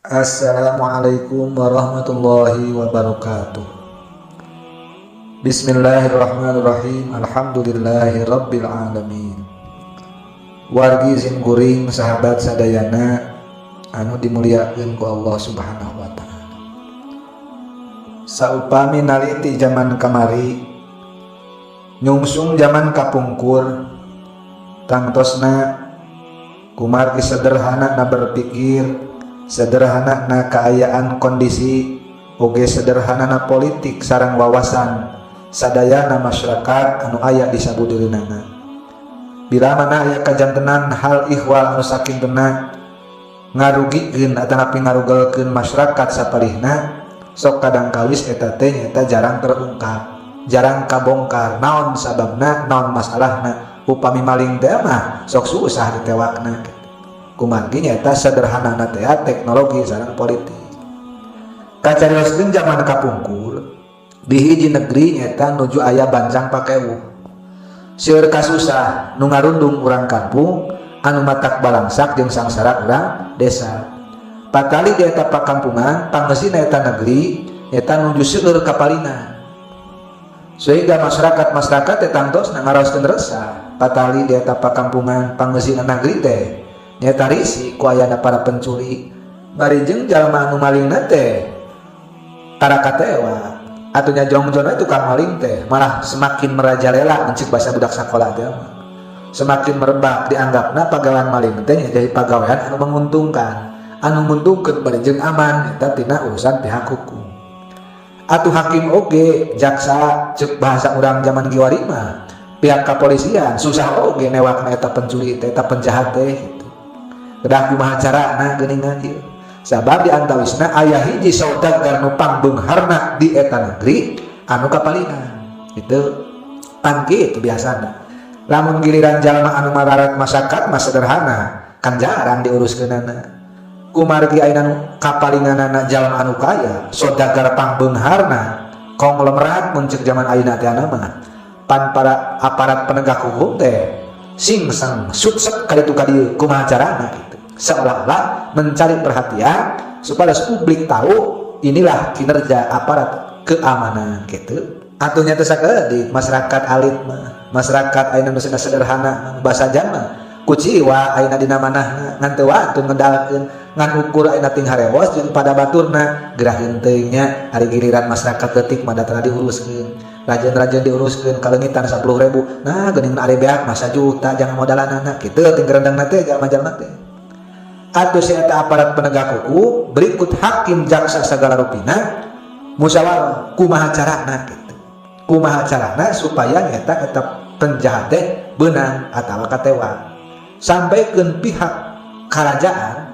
Assalamualaikum warahmatullahi wabarakatuh. Bismillahirrahmanirrahim. Alhamdulillahi rabbil alamin. Wargi simkuring, sahabat sadayana anu dimuliakeun ku Allah Subhanahu wa Ta'ala. Saupami naliti zaman kamari nyungsung zaman kapungkur, tangtosna kumargi sederhana na berpikir, sederhana na keayaan kondisi oge, sederhana na politik sareng wawasan sadayana masyarakat anu aya di sabudureunana, bila mana aya kajantenan hal ihwal anu sakintena ngarugikeun atanapi ngarugelkeun masyarakat sapalihna, sok kadang kawis eta teh nyata jarang terungkap, jarang kabongkar naon sababna, naon masalahna. Upami maling teh mah sok susah ditewakna gitu. Kumargi nyata sederhana teh teknologi sareng politik. Kacarioskeun zaman kapungkur, di hiji negeri nyata nuju aya bancang pakewuh. Seueur kasusah nu ngarundung urang kampung, anu matak balangsak jeung sangsara urang desa. Patali di eta pakampungan, pangeusina eta negeri nyata nuju seueur kapalina, sehingga masyarakat-masyarakat teh tangtosna ngaraoskeun resah. Patali di eta pakampungan, pangeusina negeri teh nyata risi ku ayana para pencuri, bari jeung jalma anu malingna teh tara katewa atuh nya. Jongjon tukang maling teh malah semakin merajalela, ceuk bahasa budak sakola teh semakin merebak. Dianggapna pagawean maling teh jadi pagawean anu menguntungkan, anu nguntungkeun bari jeung aman eta tina urusan pihak hukum. Atuh hakim oge, jaksa, ceuk bahasa urang zaman kiwari mah pihak kepolisian, susah oge newakna eta pencuri teh, eta penjahat teh gitu. Kedah kumaha carana geuningan ieu? Sabab di antawisna aya hiji saudagar nu pangbeungharna di eta negeri anu kapalingan itu. Pan kitu biasana, lamun giliran jalma anu mararat, masyarakat mah sederhana kan, jarang diuruskeunana. Kumargi ayeuna nu kapalinganana jalma anu kaya, saudagar pangbeungharna, konglomerat mun ceuk zaman ayeuna teh mah, pan para aparat penegak hukum teh singseng sutset ka ditu ka dieu kumaha carana gitu, seolah-olah mencari perhatian supaya publik tahu inilah kinerja aparat keamanan gitu. Atuh nya teh sakedik masyarakat alit mah, masyarakat ayeuna nu sederhana, bahasa mah kuciwa ayeuna dina manahna, ngan teu wantun ngedalkeun, ngan ukur ayeuna ting harewos jeung pada baturna gerah teuing nya. Ari giliran masyarakat leutik mah da tara diuruskeun, rajin-rajin diuruskeun kaleungitan 10.000, nah geuning ari beak masa juta jangan modalanana kitu, ting gerendengna teh jalma-jalma teh. Atuh si eta aparat penegak hukum berikut hakim, jaksa, segala rupina musyawarah kumaha carana gitu, kumaha carana supaya nyata eta penjahat teh beunang atawa katewa. Sampaikan pihak kerajaan,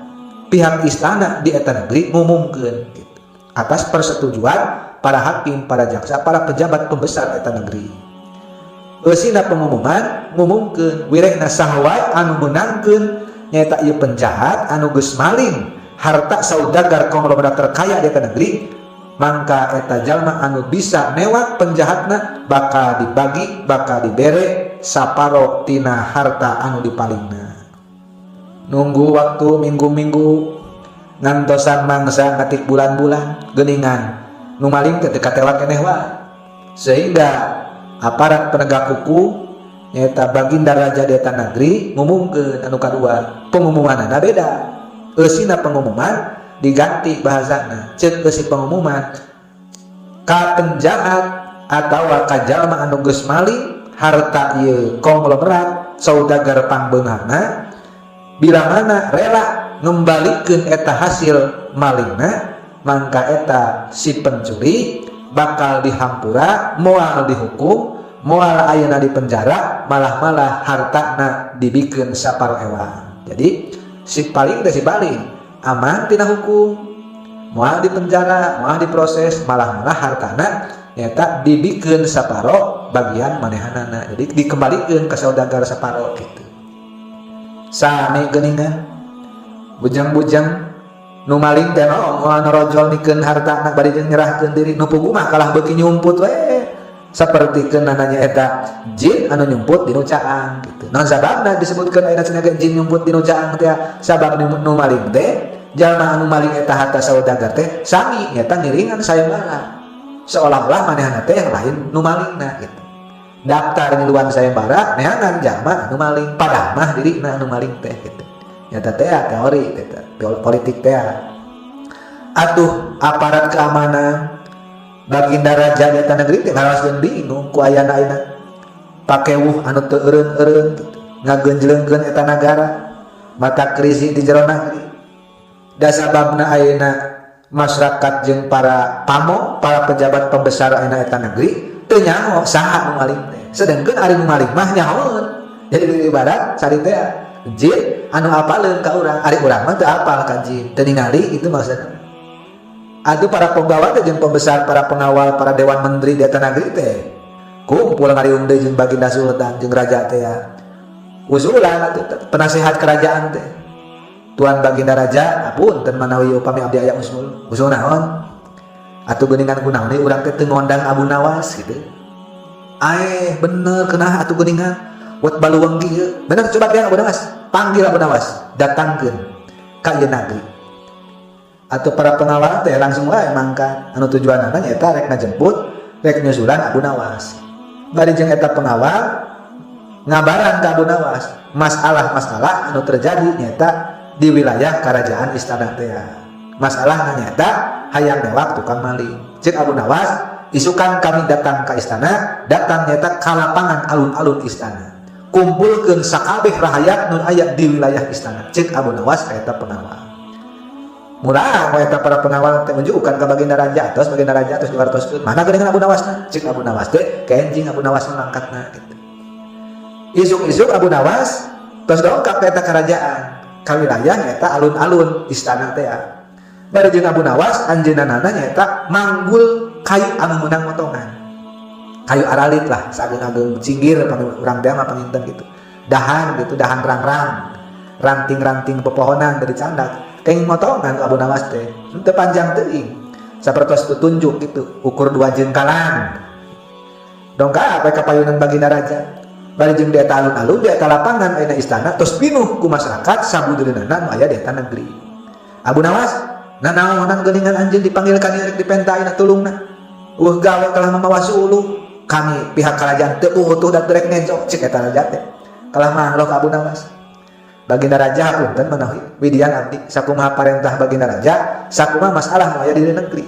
pihak istana di eta negeri ngumumkeun gitu, atas persetujuan para hakim, para jaksa, para pejabat pembesar eta negeri. Eusina pengumuman ngumumkeun wirehna saha wae anu meunangkeun nyaeta ieu penjahat anu geus maling harta saudagar konglomerat terkaya di eta negeri, mangka eta jalma anu bisa newak penjahatna bakal dibagi, bakal dibere saparo tina harta anu dipalingna. Nunggu waktu minggu-minggu, ngantosan mangsa ngatik bulan-bulan, geningan nu maling teh teu katewak keneh wae, sehingga aparat penegak hukum nyata baginda raja di eta negeri ngumumkeun anu kadua. Pengumumanana beda. Eusina pengumuman diganti bahasana. Ceuk eusi pengumuman, ka penjahat atau ka jalma anu geus maling harta ieu konglomerat saudagar pangbeungharna, bila mana rela ngembalikeun eta hasil malingna, mangka eta si pencuri bakal dihampura, moal dihukum, moal ayeuna di penjara, malah-malah hartana dibikeun saparo ewang. Jadi si paling teh si paling aman tina hukum, moal di penjara, moal diproses, malah-malah hartana nyata dibikeun saparo bagian manehanana, jadi dikembalikan ke saudagar saparo gitu. Sami geuningan bujang-bujang nu maling teh moal norojol mikeun hartana bari jeung nyerahkeun diri. Nu puguh mah kalah beuki nyumput we, sapertikeun nanya eta jin anu nyumput dinu caang gitu. Naon sababna disebutkeun ayeuna cenah jin nyumput dinu caang teh? Sabab nu maling teh Jalma anu maling eta harta saudagar teh sami nyata ngiringan sayembara, seolah-olah manehna teh lain nu malingna gitu. Daftar ngiluan sayembara neangan jalma anu maling, padahal mah dirina anu maling teh gitu. Nyata teh teori gitu, politik teh. Atuh aparat keamanan baginda raja di eta negeri teh ngaraskeun bingung ku ayana ayeuna pakewuh anu teu eureun-eureun gitu, ngagenjlengkeun eta nagara, mata krisis di jero negeri. Da sababna ayeuna masyarakat jeung para pamo, para pejabat pembesar ayeuna eta negeri teu nyaho saha nu maling teh, sedangkeun ari nu maling mah nyahoeun. Jadi ibarat sari teh jin anu apaleun ka urang, ari urang mah teu apal ka jin, teu ningali itu maksudna. Atuh para penggawa teh jeung pembesar, para pengawal, para dewan menteri di eta negeri teh kumpul ngariung deui jeung baginda sultan jeung raja teh ya. Usulan atuh penasehat kerajaan teh, "Tuan baginda raja, apunten manawi upami abdi aya usul." "Usul naon atuh?" "Geuningan kunaon deui urang teh teu ngondang Abu Nawas gitu." "Aeh, bener, kenah atuh geuningan wat baluang kieu." "Bener, coba tiang Abu Nawas, panggil Abu Nawas, datangkeun ka ieu negeri." Atau para pengawal teh langsung wae mangkat anu tujuanna nyaeta rek ngajemput, rek nyusulan Abu Nawas. Bari jeung eta pengawal ngabaran ka Abu Nawas masalah-masalah anu terjadi nyaeta di wilayah kerajaan istana teh. Masalah nyaeta hayang newak tukang maling. Cek Abu Nawas, "Isukan kami datang ke istana, datang nyaeta ka lapangan alun-alun istana, kumpulkeun sakabeh rahayat nu aya di wilayah istana," cek Abu Nawas ka eta pengawal. Mula eta para pengawal teh menunjukkan ke baginda raja. Atos baginda raja terus diwartoskeun, "Mana geuningan Abu Nawasna?" Cek Abu Nawas teh, "Kenjing Abu Nawas mangkatna," gitu. Isuk-isuk Abu Nawas terus dongkap ka eta kerajaan, ka wilayah nyaeta alun-alun istana teh. Bari jeung Abu Nawas anjeunna nyaeta manggul kayu anu meunang motongan, kayu aralit lah, sageung-ageung cinggir urang teh mah panginten gitu, dahan gitu, dahan rang-rang, ranting-ranting pepohonan dari candak kenging motongan. Abu Nawas teh teu panjang teuing, sapertos petunjuk gitu, ukur 2 jengkalan. Dongkap ka payunan baginda raja. Bari jeung di eta alun-alun, di eta lapangan ayeuna istana tos pinuh ku masyarakat sabudereunana nu aya di eta negeri. "Abu Nawas, nanaonan geuningan anjeun dipanggil ka dieu, rek dipenta ayeuna tulungna? Eueuh gawe kalah mamawa suluh. Kami pihak kerajaan teu butuh da rek nejo," cek eta raja teh. Kalah mangloh ka Abu Nawas. "Baginda raja, hapunten manawi widian abdi, sakumaha parentah baginda raja, sakumaha masalah nu aya di negeri.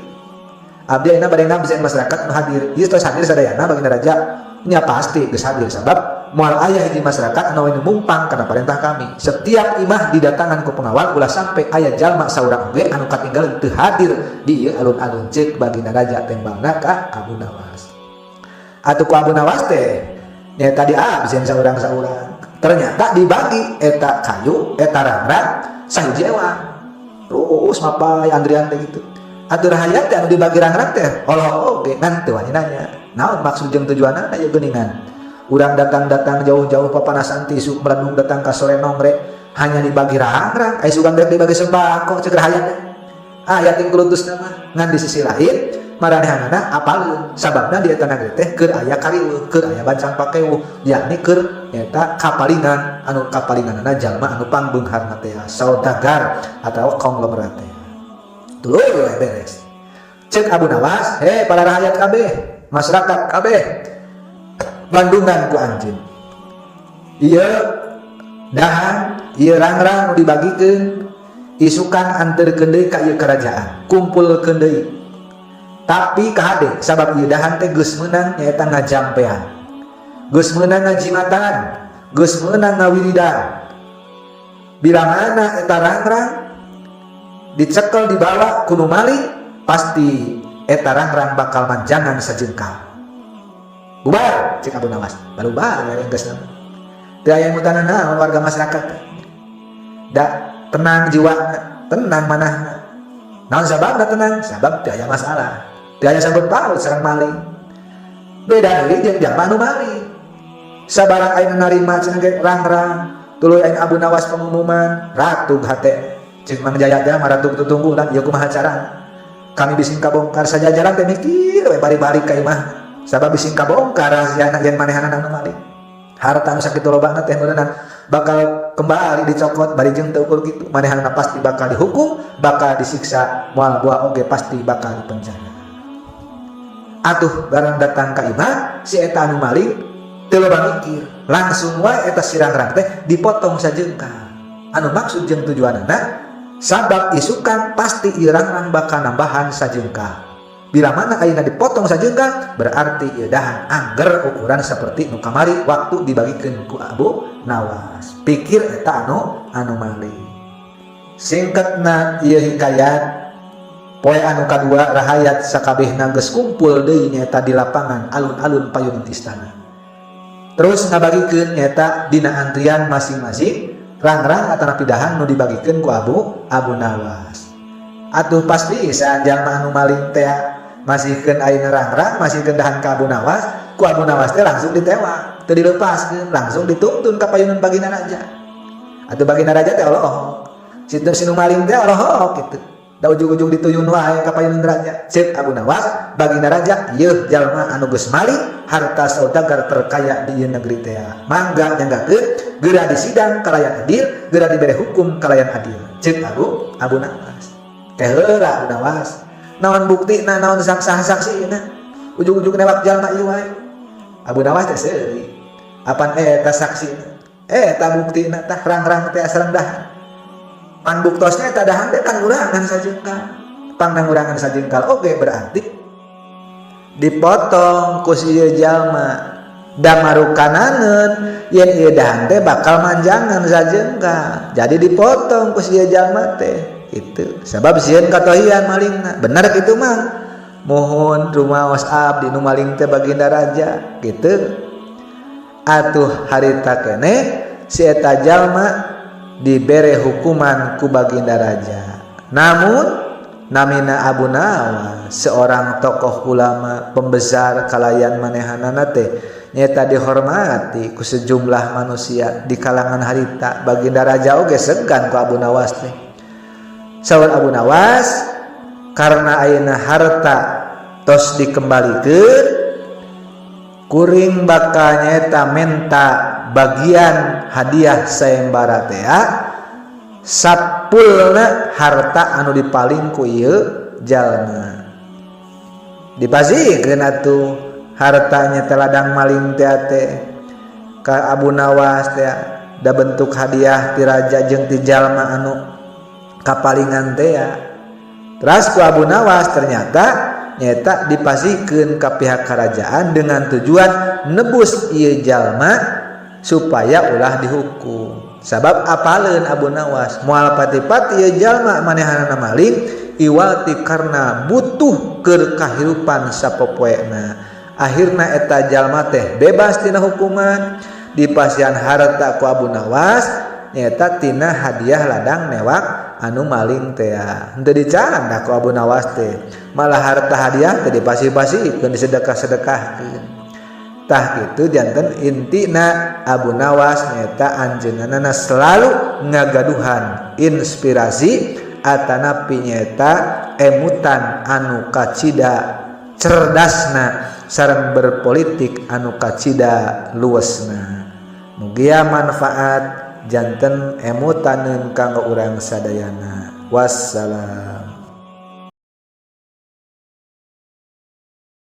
Abdi ayeuna bade ngabsen masyarakat nu hadir. Ieu tos hadir sadayana, baginda raja?" "Nya, pasti geus hadir, sabab moal aya hiji masyarakat anu mumpang karena perintah kami. Setiap imah didatangan ku pengawal, ulah sampai aya jalma saurang oge anu katinggalan teu hadir di ieu alun-alun," cek baginda raja tembalna ka Abu Nawas. Atuh ku Abu Nawas teh nya tadi absen saurang-saurang. Ternyata dibagi eta kayu, eta rangrang sahiji ewang. Terus mapai antrian teh gitu. Atuh rahayat teh anu dibagi rangrang teh Allah oge ngan teu wani nanya naon maksud jeung tujuanna ieu. "Geuningan urang datang-datang jauh-jauh, papanasan ti isuk merenung datang ka sore nongre, hanya dibagi rangrang, aya sugan rek dibagi sembako," cek rahayat teh. Aya ting kulutusna mah. Ngan di sisi lain maranehanana apaleun, sababna di eta negeri teh keur aya kariweuh, keur aya bancang pakewuh, yakni keur nyata kapalingan, anu kapalinganana jalma anu pangbeungharna teh saudagar atau konglomerat teh. Tuluy we beres, cek Abu Nawas, "Hei para rakyat kabeh, masyarakat kabeh, bandungan ku anjeun ieu dahan, ieu rangrang nu dibagikeun, isukan anterkeun deui ka ieu kerajaan, kumpulkeun deui. Tapi kahade, sabab ieu dahan teh geus meunang nyaeta ngajampean, geus meunang ngajimatan, geus meunang ngawiridan. Bila mana eta rangrang dicekel, dibawa ku nu maling, pasti eta rangrang bakal manjangan sajengkal. Bubar," cek Abu Nawas. Barubar yang geus nama teu aya mutana naon warga masyarakat teh. Da tenang jiwa, tenang manahna. Naon sababna tenang? Sabab teu aya masalah, teu aya sangkut paut sareng maling. Beda deui jeung jalma anu maling. Sabarang ayeuna narima cenah ge rang-rang, tuluy ayeuna Abu Nawas pengumuman, ratug hate. Cek Mang Jaya teh maratug tutunggulan, ieu kumaha carana kami bising kabongkar? Sajajaran teh mikir we bari-bari ka imah, sabab bising kabongkar rahasiana yen manehanana anu maling harta anu sakitu lobana teh. Meureunan Bakal kembali dicokot bari jeung teu ukur kitu, manehanana pasti bakal dihukum, bakal disiksa, moal buah oge pasti bakal dipenjara. Atuh barang datang ka imah si eta anu maling, teu loba mikir, langsung wae eta si rangrang teh dipotong sajengkal. Anu maksud jeung tujuanana sabab isukan pasti ieu rangrang bakal nambahan sajengkal. Bila mana ayeuna dipotong sajengkal, berarti ieu dahan angger ukuran seperti nu kamari waktu dibagikeun ku Abu Nawas, pikir eta anu maling. Singkatna ieu hikayat, poe anu kadua rahayat sakabehna geus kumpul deui nyaeta di lapangan alun-alun payunan istana. Terus ngabagikeun nyaeta dina antrian masing-masing rang-rang atanapi dahan nu dibagikeun ku Abu Nawas. Atuh pasti jalma anu maling teh masihkeun ayeuna rang-rang, masihkeun dahan ka Abu Nawas, ku Abu Nawas teh langsung ditewak, teu dilepaskeun, langsung dituntun ka payunan baginda raja. Atuh baginda raja teh olohok situ si nu maling teh olohok kitu. Da ujung-ujung dituyun wae ka payunan raja. Ceuk Abu Nawas, "Baginda raja, ieu jalma anu geus maling harta saudagar terkaya di ieu negeri teh. Mangga nyanggakeun geura disidang kalayan adil, geura dibere hukum kalayan adil," ceuk Abu Nawas. Teh heula Abu Nawas, "Naon bukti na, naon saksi na? Ujung-ujung newak jalma ieu wae." Abu Nawas teh seuri, "Apan eta saksina, eta buktina, tah rang-rang teh sareng dahan." Pan buktosnya eta dahan teh kan ngurangan sajengkal. Pang ngurangan sajengkal oke, berarti dipotong ku si ieu jalma da marukananeun yen ieu dahan teh bakal manjangan sajengkal. Jadi dipotong ku si ieu jalma teh itu sebab sieun katohian malingna. "Bener kitu mah?" "Mohon rumaos abdi, nu maling teh baginda raja," gitu. Atuh harita keneh si eta jalma dibere hukuman ku baginda raja. Namun namina Abu Nawas, seorang tokoh ulama pembesar kalayan manehanana teh nyata dihormati ku sejumlah manusia di kalangan harita. Baginda raja oge segan ku Abu Nawas teh. Saur Abu Nawas, "Karena ayeuna harta tos dikembalikeun, kuring bakal nyata menta bagian hadiah sayembara teh sapulna harta anu dipaling ku ieu jalma." Dipasihkeun atuh hartanya teh ladang maling teh teh ka Abu Nawas teh, da bentuk hadiah ti raja jeung ti jalma anu kapalingan teh. Terus ku Abu Nawas ternyata nyata dipasihkeun ka pihak kerajaan dengan tujuan nebus ieu jalma supaya ulah dihukum. Sabab apaleun Abu Nawas, moal pati-pati ieu jalma manehanana maling iwal ti karena butuh keur kahirupan sapopoena. Akhirna eta jalma teh bebas tina hukuman, dipasihan harta ku Abu Nawas nyata tina hadiah ladang newak anu maling teh. Henteu dicanda ku Abu Nawas teh, malah harta hadiah teh dipasih-pasihkeun, disedekah-sedekahkeun. Tah kitu janten intina Abu Nawas nyata anjeunna selalu ngagaduhan inspirasi atanapi nyata emutan anu kacida cerdasna sareng berpolitik anu kacida luasna. Mugia manfaat, janten emutaneun kanggo urang sadayana. Wassalam.